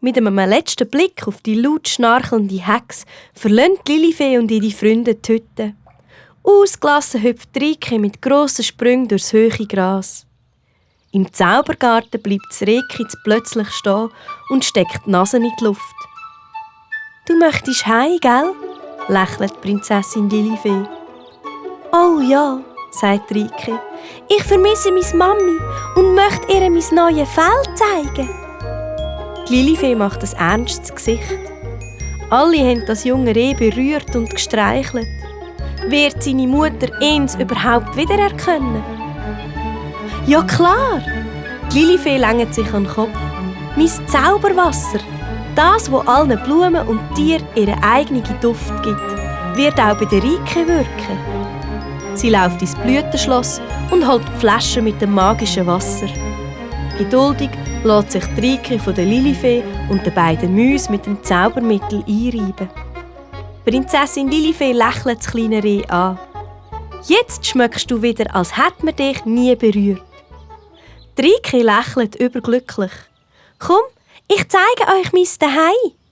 Mit einem letzten Blick auf die laut schnarchelnde Hex verlassen Lilifee und ihre Freunde die Hütte. Ausgelassen hüpft Rike mit grossen Sprüngen durchs hohe Gras. Im Zaubergarten bleibt das Rehkitz plötzlich stehen und steckt die Nase in die Luft. «Du möchtest heim, gell?» lächelt Prinzessin Lilifee. «Oh ja», sagt Rike. «Ich vermisse meine Mami und möchte ihr mein neues Fell zeigen.» Die Lilifee macht ein ernstes Gesicht. Alle haben das junge Reh berührt und gestreichelt. Wird seine Mutter ihn überhaupt wiedererkennen? Ja klar! Die Lilifee lenkt sich an den Kopf. Mein Zauberwasser, das, wo allen Blumen und Tieren ihren eigenen Duft gibt, wird auch bei der Rike wirken. Sie läuft ins Blütenschloss und holt die Flasche mit dem magischen Wasser. Geduldig lässt sich die Rike von der Lilifee und den beiden Mäusen mit dem Zaubermittel einreiben. Prinzessin Lilifee lächelt das kleine Reh an. «Jetzt schmeckst du wieder, als hätte man dich nie berührt.» Die Rike lächelt überglücklich. «Komm, ich zeige euch mein Zuhause.»